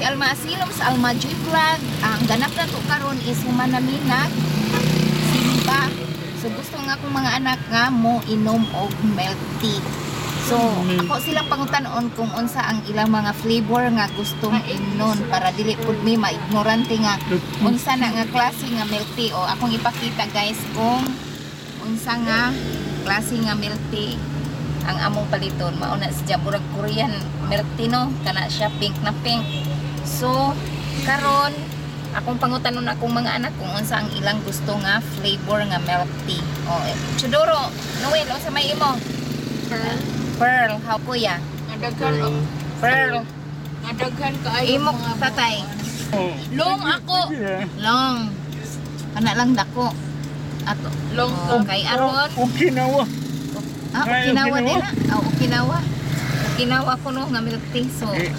Alma Asilom sa Alma Joy Vlog. Ang ganap na to karon is human nami nag simba. So gusto nga akong mga anak nga mo inom og milk tea. So ako silang pangutanon kung unsa ang ilang mga flavor nga gustong imnon para dili pud mi maignorante nga unsa na nga klase nga milk tea. O akong ipakita, guys, kung unsa nga klase nga milk tea ang among paliton. Mao na siya, murag Korean milk tea, no? Kana siya, pink na pink. So karon akong pangutanon akong mga anak kung unsa ang ilang gusto nga flavor nga milk tea. O eh, Chudoro, Noel, unsa may imo? Pearl. Pearl. How, kuya? Nadaghan Pearl. Pearl. Nadaghan kaayo Imo, mga tatay? Long ako. Long. Kana lang dako ato. Long. Oh, kay aron Okinawa. Ah, Ay, Okinawa Okinawa. din na. Ah, Okinawa. Okinawa ko no nga milk tea. So, Eh.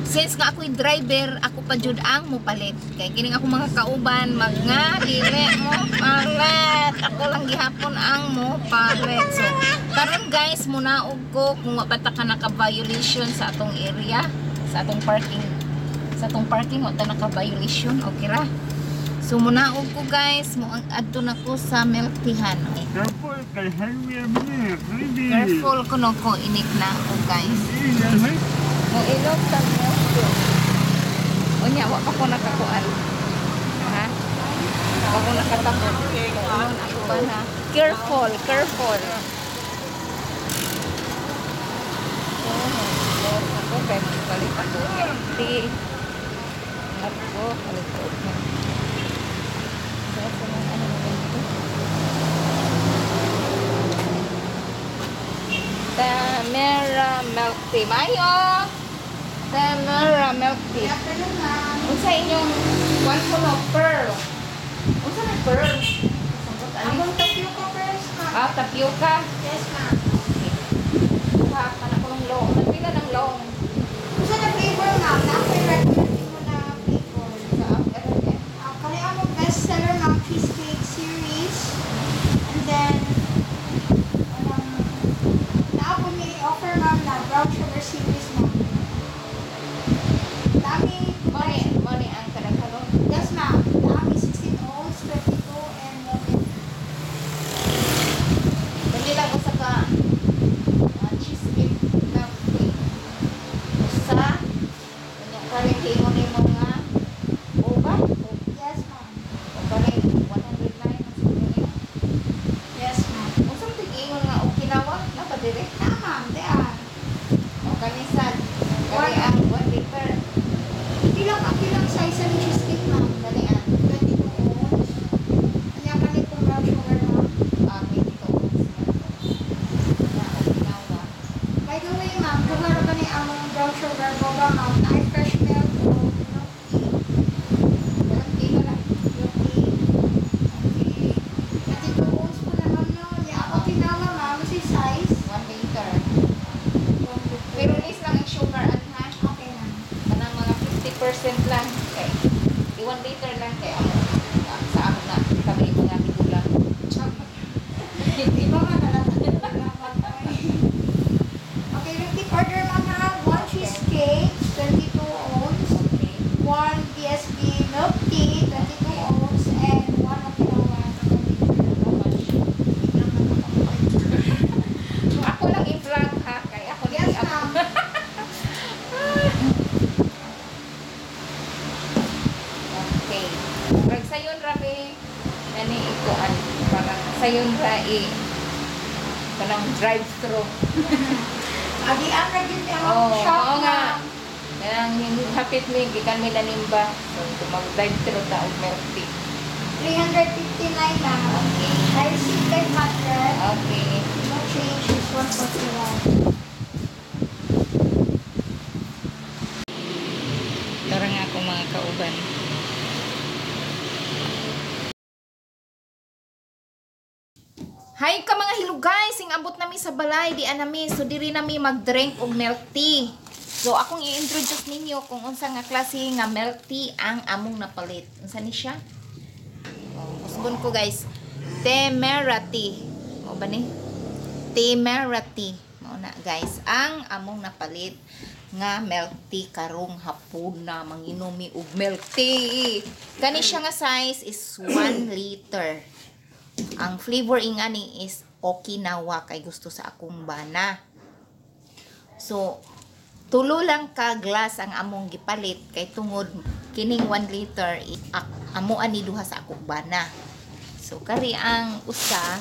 since nga ako'y driver, ako pa jud ang mopalit. Kay kining ako mga kauban, mag nga dili mo palit. Ako lang gihapon ang mo palit. So, karon guys, munaog ko kung wa pa ta ka naka-violation sa atong area, sa atong parking. Sa atong parking wa ta naka-violation, okay ra. So munaog ko, guys, mo ang adto na ko sa milk teahan. Okay. Careful kay highway man. Highway. Careful ko no ko inik na ako, guys. Mo ilog ta mo. Unya wa pa ko nakakuan. Ha? Wa ko nakatakot. Ingon ako ba na? Careful, careful. So, ako kay magpalit ako milk tea. Ako, palit ko og milk tea. So, sa mga ano naman ito? Tamara Milk Tea. Mayo! Tamara Milk Tea. Afternoon, ma'am. Unsa inyong one ko no pearl? Unsa may pearl? Sabot ani? Among tapioca first, ma'am. Ah, tapioca. Yes, ma'am. Okay. Duha ka na ko ng long. Nagpila ng long. Unsa na flavor, ma'am? Na ako'y recommend mo na flavor. Sa eh. Ah, kani among best seller, ma'am, cheesecake series. And then naa po mi offer, ma'am, na brown sugar series, ma'am. Dami. Money ang kadaghanon. Yes, ma'am. Dami 16 ounce, 22, and 1 liter. Dali lang usa ka cheesecake milk tea. Usa. Unya karing giingon nimo nga boba. Yes, ma'am. O karing 109 ang siguro niyo. Yes, ma'am. Unsa man tig-ingon nga Okinawa? Na ba dire? Na, ma'am. There. O kani sad. Kani ang 1 liter. Kilang size sa cheesecake, ma'am? Kani ang 22 ounce. Kanya kani kung brown sugar, ma'am. Ah, 22 ounce na to. Na Okinawa. By the way, ma'am, kabaro ba ni among brown sugar boba, ma'am, na ay fresh milk o milk tea? Milk tea na lang. Milk tea. Okay. 22 ounce po na, ma'am, no? Ya, Okinawa, ma'am, si size. 1 liter. 1 liter. Pero less lang ang sugar at ha. Okay, ma'am. Kanang mga 50% lang kay di 1 liter lang kay amo sa amo na kami mga tigulang. Di ba man nalata? Okay, repeat order, ma'am, ha? One cheesecake, 22 ounce. Okay. One BSB milk tea, 22 ounce, and one Okinawa na 1 liter. How much? Wait lang naman ako order. Ako lang i-vlog ha kay ako Yes, ni ma'am. Okay. Murag sayon ra mi nani ikuan, parang sayon ra i kanang drive through. Agian ra gyud ang Oh, shop, oo nga. ma'am. Kanang hapit mi gikan mi nanimba. So mag drive through ta og milk tea. 359, ma'am. Okay. I received 500. Okay. No change is 141. Tara nga akong mga kauban. Hi ka mga hilugay, sing abot nami sa balay, di anami, so diri nami mag-drink og milk tea. So akong i-introduce ninyo kung unsa nga klase nga milk tea ang among napalit. Unsa ni siya? Oh, usbon ko, guys. Temera tea. Mao ba ni? Temera tea. Mao na, guys, ang among napalit. Nga milk tea karong hapuna, manginom mi og milk tea. Kani siya nga size is 1 liter. Ang flavor ingani is Okinawa kay gusto sa akong bana. So tulo lang ka glass ang among gipalit kay tungod kining 1 liter amo ani duha sa akong bana. So kari ang usa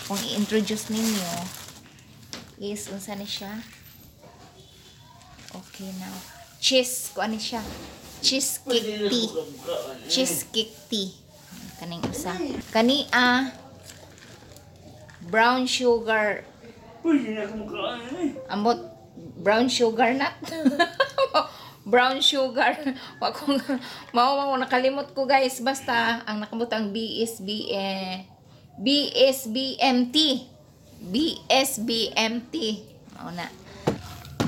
kung i-introduce ninyo is unsa ni siya? Okay now. Cheese ko ani siya? Cheesecake tea. Cheesecake tea. Kaning usa. Kani brown sugar. Ambot brown sugar na. Brown sugar. Wa ko mao mao nakalimot ko, guys. Basta ang nakabutang BSB eh, BSBMT. BSBMT. Mao na.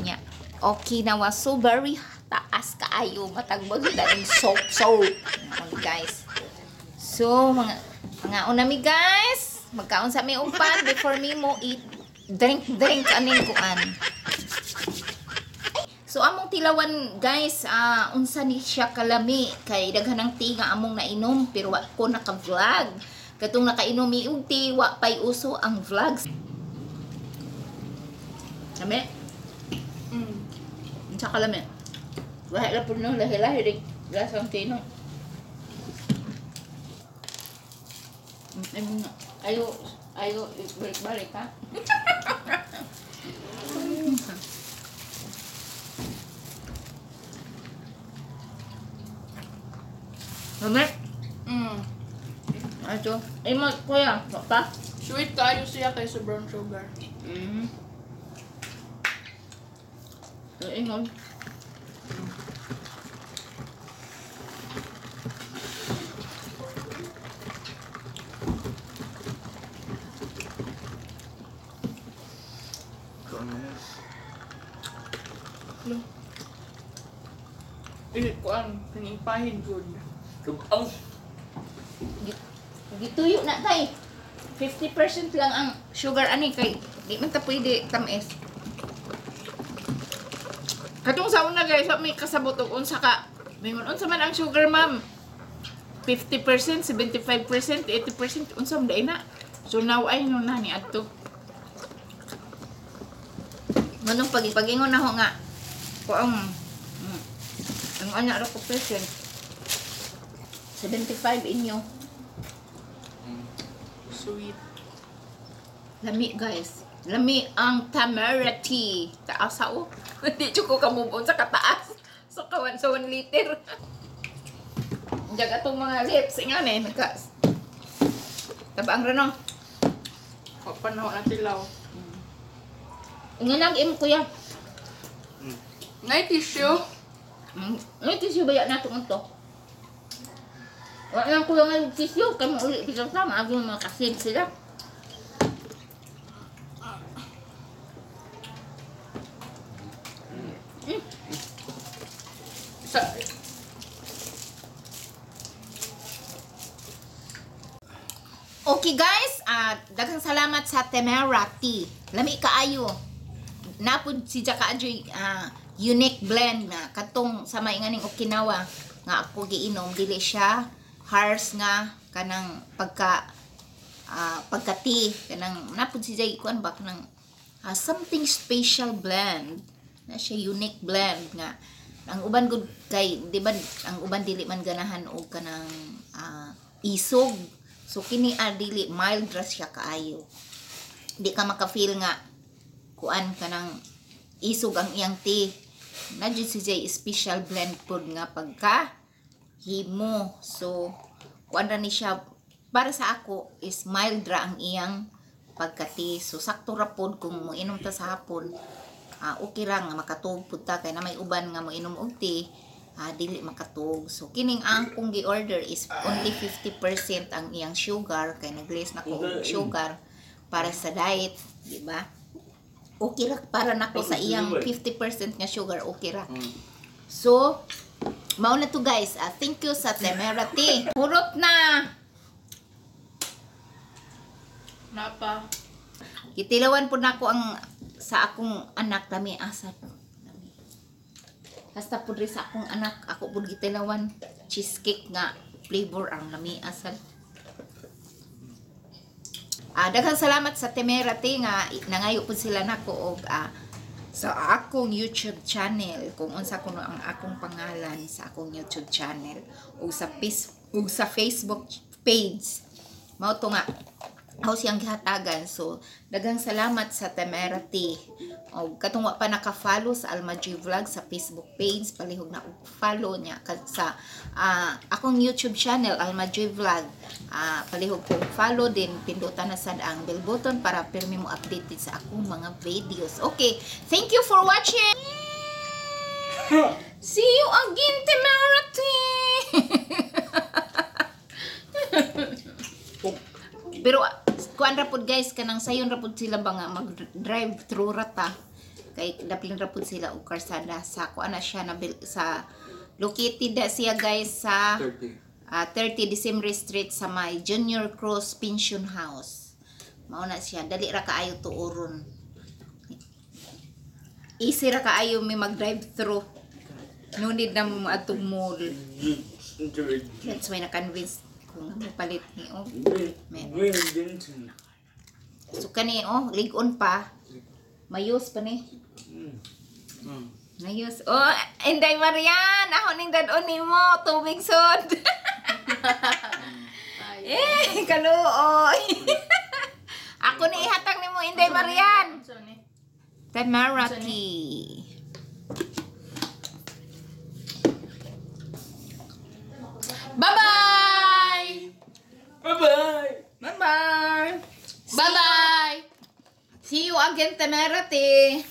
Nya. Okinawa. So very taas kaayo matag bagay ang soap soap. Mao guys. So mga una mi, guys. Magkaon sa mi upan before mi mo eat drink drink aning kuan. So among tilawan, guys, unsa ni siya kalami kay daghan ng tea nga among nainom pero wa ko naka-vlog. Katong nakainom mi og tea, wa pay uso ang vlogs. Lami? Unsa kalami? Lahi ra pud no, lahi-lahi rin lasang tea no. Ay, mga, ayo, ayo, balik-balik ha. Lami? Ato. Ay mo, kuya, wa pa? Sweet kaayo siya kaysa brown sugar. Ingon. No. Eh, kuan, kaning pahid good. Gituyo na tay. 50% lang ang sugar ani kay di man ta pwede tamis. Katong sa una, guys, wa may kasabot og unsa ka. Mingon unsa man ang sugar, ma'am? 50%, 75%, 80%, unsa man diay na. So now I know na ni adto. Nganong pag pagingon na ho nga kuang ang ana ra ko percent 75 inyo. Sweet. Lami, guys. Lami ang Tamara tea. Taas sa oh. Hindi ko ka-move on sa kataas. Sa kawan sa 1 liter. Diyan atong mga lips. Ingan eh. Nagka. Tabang ra no. Wa pa na na tilaw. Ingan lang im kuya. Nay tissue. Ay, tissue ba yan nato to? Wala lang kuya nga tissue. Kaya mo ulit kita sa mga mga kasin sila. Sa Okay guys, daghang salamat sa Temera Tea. Lami kaayo. Napud si Jaka Adjoy unique blend nga katong sa may nganing Okinawa nga ako giinom dili siya harsh nga kanang pagka pagka tea kanang napud si Jay kuan ba kanang something special blend na siya, unique blend nga ang uban gud kay di ba ang uban dili man ganahan og kanang isog. So kini dili, mild ra siya kaayo. Di ka maka-feel nga kuan kanang isog ang iyang tea. Na jud si Jay special blend pod nga pagka himo. So kuan ra ni siya para sa ako is mild ra ang iyang pagka tea. So sakto ra pod kung moinom ta sa hapon. Okay ra nga makatuog pud ta kay na may uban nga moinom og tea, dili makatuog. So kining ang akong gi-order is only 50% ang iyang sugar kay nag-less na ko og sugar para sa diet, di ba? Okay ra para nako sa iyang 50% nga sugar, okay ra. So mao na to, guys. Thank you sa Temera Tea. Hurot na. Napa. Gitilawan po nako ang sa akong anak lami asa. Hasta pud rin sa akong anak, ako pud gitilawan cheesecake nga flavor ang lami asal. Daghang salamat sa Temerity nga nangayo pud sila nako og sa akong YouTube channel, kung unsa kuno ang akong pangalan sa akong YouTube channel ug sa Facebook page. Mao to nga ako siyang gihatagan. So, daghang salamat sa Temerity. O, katong wa pa naka-follow sa Alma G Vlog sa Facebook page, palihog na og follow niya sa akong YouTube channel, Alma G Vlog. Palihog ko follow din, pindutan na sad ang bell button para pirmi mo updated sa akong mga videos. Okay, thank you for watching! See you again, Temerity! Pero kuan ra pud, guys, kanang sayon ra pud sila ba nga mag drive through ra ta kay daplin ra pud sila og karsada sa kuan na siya na sa located na siya, guys, sa 30. 30 December Street sa may Junior Cross Pension House. Mao na siya, dali ra kaayo tuoron. Easy ra kaayo mi mag drive through. No need na mo atong mall. That's why na-convince ko nga mopalit ni oh. Men. So kani oh, lig-on pa. Mayos pa ni. Mayos. Oh, Inday Marian, ako ning dad-on nimo, tubig sod. Eh, kaluoy. Ako ni ihatag nimo, Inday Marian. Unsa ni? Temerity. Bye-bye! Bye-bye! Bye-bye. Bye-bye! See you again, Temerity.